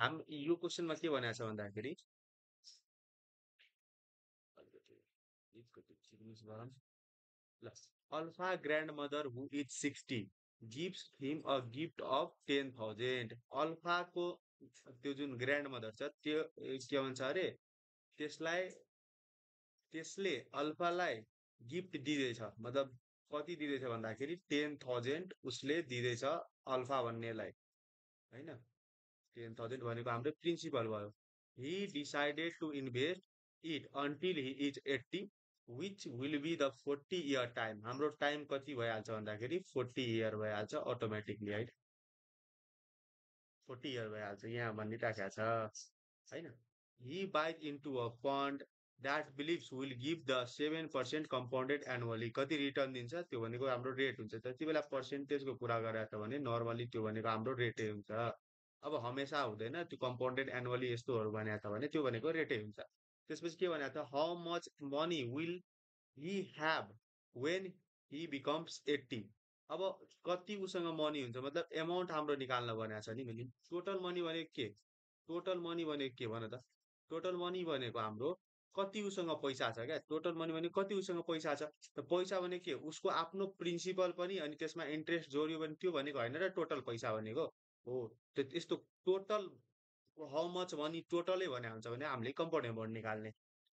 यो क्वेसनमा के भनेको छ भन्दाखेरि alpha grand mother who is 60 gives him a gift of 10,000। अल्फाको त्यो जुन ग्रान्ड मदर छ त्यो के भन्छ अरे त्यसलाई त्यसले अल्फालाई गिफ्ट दिँदैछ, मतलब कति दिँदैछ भन्दाखेरि 10,000 उसले दिँदैछ अल्फा भन्नेलाई, होइन। 10,000 भनेको हाम्रो प्रिन्सिपल भयो। He decided to invest it until he is 80 which will be the 40 year time. हाम्रो टाइम कति भइहाल्छ भन्दाखेरि 40 इयर भइहाल्छ अटोमेटिकली, है। 40 इयर भइहाल्छ यहाँ भनिराखेको छ, होइन। He buys into a fund that believes will give the 7% compounded annually. कति रिटर्न दिन्छ त्यो भनेको हाम्रो रेट हुन्छ। त्यति बेला पर्सेन्टेजको कुरा गरेको छ भने नर्मली त्यो भनेको हाम्रो रेटै हुन्छ। अब हमेसा हुँदैन, त्यो कम्पाउन्डेड एनुअली यस्तोहरू भनेको छ भने त्यो भनेको रेटै हुन्छ। त्यसपछि के भनेको छ, how much money will he have when he becomes 80। अब कति उसँग मनी हुन्छ मतलब एमाउन्ट हाम्रो निकाल्न भनेको छ नि मैले। टोटल मनी भनेको के, टोटल मनी भनेको के भन त। टोटल मनी भनेको हाम्रो कति उसँग पैसा छ क्या। टोटल मनी भनेको कति उसँग पैसा छ। त पैसा भनेको के, उसको आफ्नो प्रिन्सिपल पनि अनि त्यसमा इन्ट्रेस्ट जोड्यो भने त्यो भनेको होइन र टोटल पैसा भनेको हो। यस्तो टोटल हाउ मच मनी टोटलै भने हुन्छ भने हामीले कम्पाउन्ड एमाउन्ट निकाल्ने।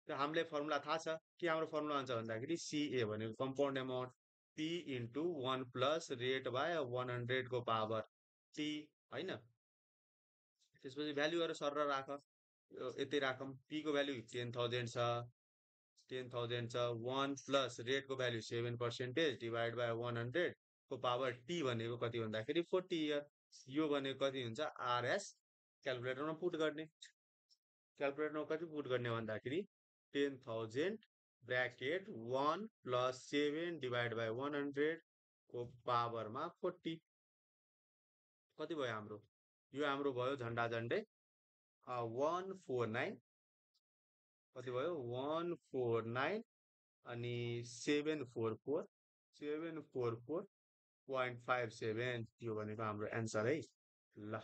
र हामीले फर्मुला थाहा छ के, हाम्रो फर्मुला हुन्छ भन्दाखेरि सिए भनेको compound amount P into 1 plus rate by 100 को पावर टी, होइन। त्यसपछि भ्यालुहरू सर राख, यतै राखौँ। पी को भ्यालु 10,000 छ, 10,000 छ। 1 प्लस रेटको भ्यालु 7% डिभाइड बाई 100 को पावर टी भनेको कति भन्दाखेरि 40 इयर। यो भनेको कति हुन्छ आरएस। क्यालकुलेटरमा पुट गर्ने, क्यालकुलेटरमा कति पुट गर्ने भन्दाखेरि 10,000 ब्रैकेट 1 प्लस 7 डिवाइड बाई 100 को पावरमा 40 कति भयो हाम्रो। यो हाम्रो भयो झन्डा झन्डै 149, कति भयो 149 अनि 744.57 यो भनेको हाम्रो एन्सर है। ल